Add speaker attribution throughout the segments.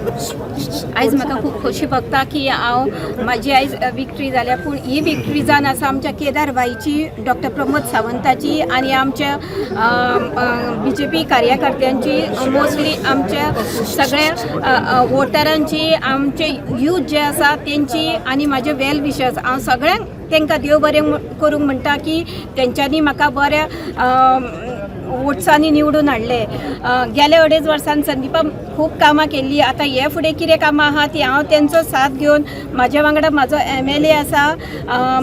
Speaker 1: आयज म्हाका खूब खोशी भोगता की हांव म्हाजी आयज विक्ट्री जाल्या. पूण ही विक्ट्री जावन आसा आमच्या केदार भाईची, डॉक्टर प्रमोद सावंताची आनी आमच्या बीजेपी कार्यकर्त्यांची, मोस्टली आमच्या सगळ्या वोटरांची, आमचे यूथ जे आसा तेंची आनी म्हाजे वेल विशर्स. हांव सगळ्यांक तांकां देव बरें करूंक म्हणटा की तेंच्यांनी म्हाका बऱ्या वोट्सांनी निवडून हाडले. गेल्या 2.5 वर्सान संदीपान खूब कामां केल्ली. आतां हे फुडें कितें कामां आहा ती हांव तेंचो साथ घेवन, म्हाज्या वांगडा म्हाजो एमएलए आसा,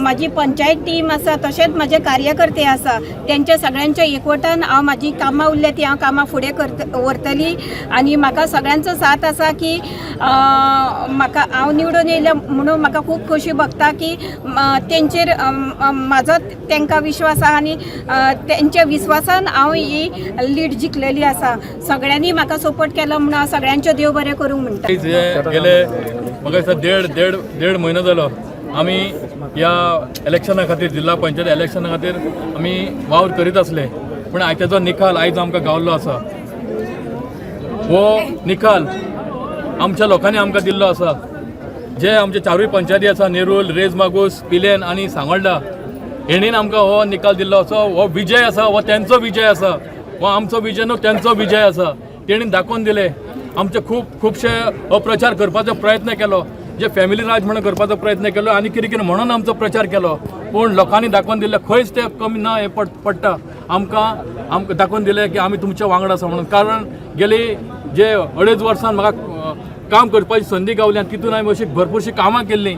Speaker 1: म्हाजी पंचायत टीम आसा, तशेंच म्हाजे कार्यकर्ते आसा, तेंच्या सगळ्यांच्या एकवटान हांव म्हाजी कामां उरल्या ती हांव कामां फुडें करत व्हरतली. आनी म्हाका सगळ्यांचो साथ आसा की म्हाका हांव निवडून येयलें म्हणून म्हाका खूब खोशी भोगता की तेंचेर म्हाजो तांकां विश्वास आहा आनी तेंच्या विस्वासान हांव ही लीड जिखलेली आसा. सगळ्यांनी म्हाका सपोर्ट केलो म्हणून हांव सगळ्यांचें देव बरें करूंक म्हणटा.
Speaker 2: आयज हे गेले म्हाका दिसता देड देड देड म्हयनो जालो, आमी ह्या इलेक्शना खातीर, जिल्हा पंचायत इलेक्शना खातीर आमी वावर करीत आसले. पूण आयज तेजो निकाल आयज आमकां गावल्लो आसा. हो निकाल आमच्या लोकांनी आमकां दिल्लो आसा. जे आमचे चारूय पंचायती आसा, नेरूल, रेज मागूस, पिलेन आनी सांगोल्डा, हेणीन आमकां हो निकाल दिल्लो आसा. हो विजय आसा, हो तेंचो विजय आसा, हो आमचो विजय न्हू, तेंचो विजय आसा. तेणीन दाखोवन दिले. आमचे खूब खुबशे अप्रचार करपाचो प्रयत्न केलो, जे फॅमिली राज म्हणून करपाचो प्रयत्न केलो आनी कितें कितें म्हणून आमचो प्रचार केलो. पूण लोकांनी दाखोवन दिलें, खंयच ते कमी ना हें पडटा आमकां. आमकां दाखोवन दिलें की आमी तुमच्या वांगडा आसा म्हणून. कारण गेली जे 2.5 वर्सान म्हाका काम करपाची संदी गावली आनी तितून हांवें अशी भरपूरशी कामां केल्लीं.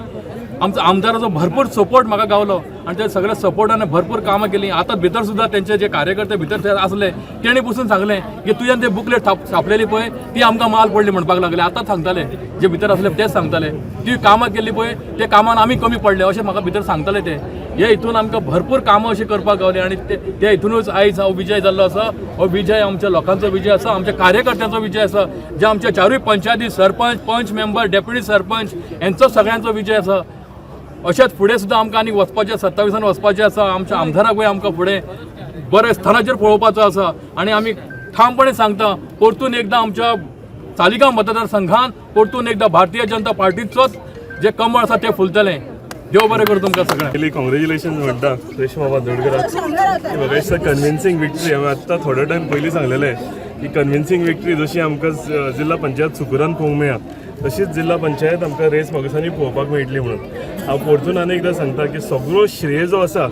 Speaker 2: आमचो आमदाराचो भरपूर सपोर्ट म्हाका गावलो आनी त्या सगळ्या सपोर्टान भरपूर कामां केलीं. आतां भितर सुद्दां तेंचे जे कार्यकर्ते भितर ते आसले, तेणी पसून सांगलें की तुज्यान ते बुकलेट छापलेली पळय, ती आमकां माल पडली म्हणपाक लागले. आतां सांगताले, जे भितर आसले तेच सांगताले, ती कामां केल्ली पळय, ते कामान आमी कमी पडले अशें म्हाका भितर सांगताले ते. हे हितून आमकां भरपूर कामां अशीं करपाक गावली आनी ते ते हितूनच आयज हो विजय जाल्लो आसा. हो विजय आमच्या लोकांचो विजय आसा, आमच्या कार्यकर्त्यांचो विजय आसा, जे आमच्या चारूय पंचायती सरपंच, पंच मेंबर, डेप्युटी सरपंच यांचो सगळ्यांचो विजय आसा. अशेंच फुडें सुद्दां आमकां आनी वचपाचें, 27 वचपाचें आसा. आमच्या आमदाराकूय आमकां फुडें बऱ्या स्थानाचेर पळोवपाचो आसा आनी आमी ठामपणे सांगता, परतून एकदां आमच्या सालिगांव मतदारसंघान परतून एकदां भारतीय जनता पार्टीचोच जे कमळ आसा तें फुलतलें. देव बरें करूं तुमकां सगळ्यांक.
Speaker 3: पयलीं कॉंग्रेच्युलेशन म्हणटा रेश्मा बांदोडकराक. म्हाका दिसता कन्विन्सींग विक्ट्री. हांवें आत्तां थोडो टायम पयलीं सांगलेलें की कन्विन्सींग विक्ट्री जशी आमकां जिल्हा पंचायत सुकूरान पळोवंक मेळ्ळा, तशीच जिल्हा पंचायत आमकां रेस मागुसांनी पळोवपाक मेळटली म्हणून. हांव परतून आनी एकदां सांगता की सगळो श्रेय जो आसा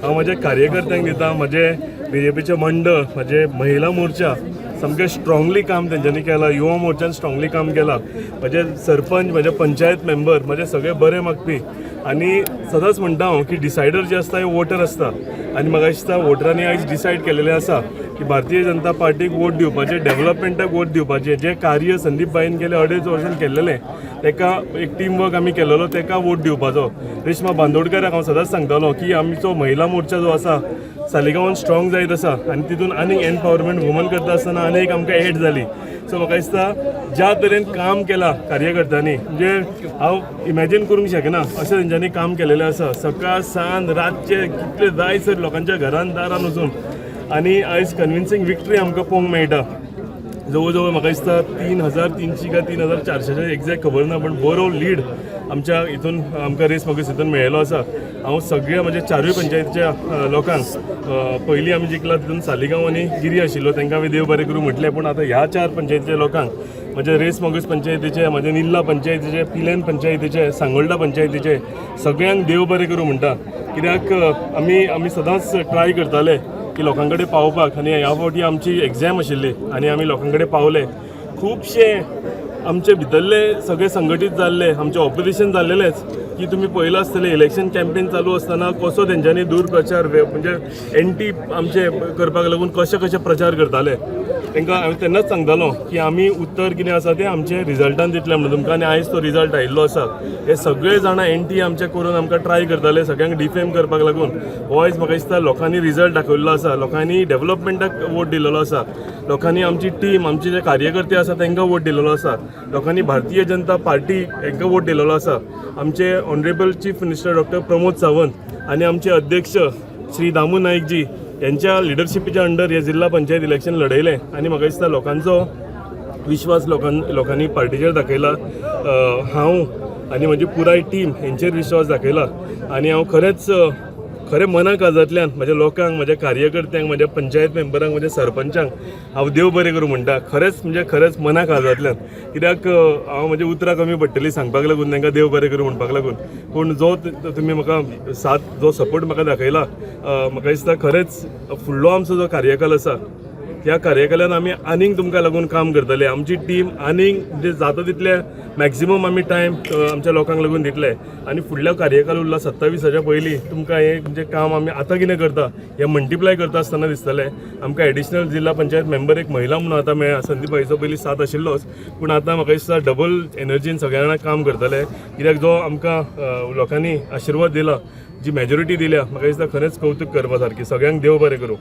Speaker 3: हांव म्हज्या कार्यकर्त्यांक दिता. म्हजे बीजेपीचे मंडळ, म्हजे महिला मोर्चा सामकें स्ट्रॉंगली काम तेंच्यांनी केलां, युवा मोर्चान स्ट्रॉंगली काम केलां, म्हजे सरपंच, म्हजे पंचायत मेंबर म्हजे सगळे बरे मागपी. आनी सदांच म्हणटा हांव की डिसायडर जे आसता हे वोटर आसता आनी म्हाका दिसता वोटरांनी आयज डिसायड केलेलें आसा की भारतीय जनता पार्टीक वोट दिवपाचें, डेव्हलपमेंटाक वोट दिवपाचें. जें कार्य संदीप भाईन गेले 2.5 वर्सां केल्लेलें, तेका एक टीम वर्क आमी केलेलो, तेका वोट दिवपाचो. रेश्मा बांदोडकराक हांव सदांच सांगतालो की आमचो महिला मोर्चा जो आसा सालिगांवान स्ट्रॉंग जायत आसा आनी तितून आनीक एम्पावरमेंट वुमन करता आसतना आनी एक आमकां एड जाली. सो म्हाका दिसता ज्या तरेन काम केलां कार्यकर्त्यांनी, म्हणजे हांव इमॅजीन करूंक शकना अशें तेंच्यांनी काम केलेलें आसा. सकाळ सांज रातचे कितले जाय सर लोकांच्या घरान दारान वचून आनी आयज कन्विन्सींग विक्ट्री आमकां पळोवंक मेळटा. जवळ जवळ म्हाका दिसता 3300 काय 3400, एक्झॅक्ट खबर ना, पण बरो लीड आमच्या हितून आमकां रेस मागूस हितून मेळिल्लो आसा. हांव सगळ्या म्हणजे चारूय पंचायतीच्या लोकांक, पयलीं आमी जिखला तितून सालिगांव आनी गिरी आशिल्लो, तांकां हांवें देव बरें करूं म्हटलें. पूण आतां ह्या चार पंचायतीच्या लोकांक, म्हणजे रेस मागूस पंचायतीचे, म्हजे निल्ला पंचायतीचे, पिलेन पंचायतीचे, सांगोल्डा पंचायतीचे, सगळ्यांक देव बरें करूं म्हणटा. कित्याक आमी आमी सदांच ट्राय करताले की लोकां कडेन पावपाक आनी ह्या फावटी आमची एग्झाम आशिल्ली आनी आमी लोकां कडेन पावले. खुबशे आमचे भितरले सगळे संघटीत जाल्ले, आमचे ऑपोजिशन जाल्लेलेच की तुमी पळयलां आसतलें, इलेक्शन कॅम्पेन चालू आसतना कसो तेंच्यांनी दूरप्रचार म्हणजे एंटी आमचे करपाक लागून कशे कशे प्रचार करताले. तांकां हांवें तेन्नाच सांगतालो की आमी उत्तर कितें आसा तें आमचे रिजल्टान दितले म्हणून तुमकां आनी आयज तो रिजल्ट आयिल्लो आसा. हे सगळे जाणां एंटी आमचे करून आमकां ट्राय करताले सगळ्यांक डिफेम करपाक लागून. हो आयज म्हाका दिसता लोकांनी रिजल्ट दाखयल्लो आसा. लोकांनी डेव्हलपमेंटाक वोट दिलेलो आसा. लोकांनी आमची टीम, आमचे जे कार्यकर्ते आसा तांकां वोट दिलेलो आसा. लोकांनी भारतीय जनता पार्टी हांकां वोट दिलेलो आसा. आमचे honourable chief minister doctor Pramod Sawant आनी आमचे अध्यक्ष श्री दामू नाईकजी यांच्या लिडरशिपीच्या अंडर हे जिल्हा पंचायत इलेक्शन लढयलें आनी म्हाका दिसता लोकांचो विश्वास लोकांनी पार्टीचेर दाखयला. हांव आनी म्हजी पुराय टीम हेंचेर विश्वास दाखयला आनी हांव खरेंच खरें मना काळजांतल्यान म्हज्या लोकांक, म्हज्या कार्यकर्त्यांक, म्हज्या पंचायत मेंबरांक, म्हज्या सरपंचांक हांव देव बरें करूं म्हणटा. खरेंच म्हणजे खरेंच मना काळजांतल्यान, कित्याक हांव म्हजी उतरां कमी पडटलीं सांगपाक लागून तांकां देव बरें करूं म्हणपाक लागून. पूण जो तुमी म्हाका साथ, जो सपोर्ट म्हाका दाखयला, म्हाका दिसता खरेंच फुडलो आमचो जो कार्यकाल आसा ह्या कार्यकालान आमी आनीक तुमकां लागून काम करतले. आमची टीम आनीक म्हणजे जाता तितले मॅक्झिमम आमी टायम आमच्या लोकांक लागून दितले आनी फुडल्या कार्यकाल उरला 27हाच्या पयलीं तुमकां हें म्हणजे काम आमी आतां कितें करता हें मल्टिप्लाय करता आसतना दिसतलें. आमकां एडिशनल जिल्हा पंचायत मेंबर एक महिला म्हणून आतां मेळ्ळा. संदीप भाईचो पयलीं साथ आशिल्लोच, पूण आतां म्हाका दिसता डबल एनर्जीन सगळ्या जाणां काम करतले, कित्याक जो आमकां लोकांनी आशिर्वाद दिला, जी मेजॉरिटी दिल्या, म्हाका दिसता खरेंच कौतूक करपा सारकी. सगळ्यांक देव बरें करूं.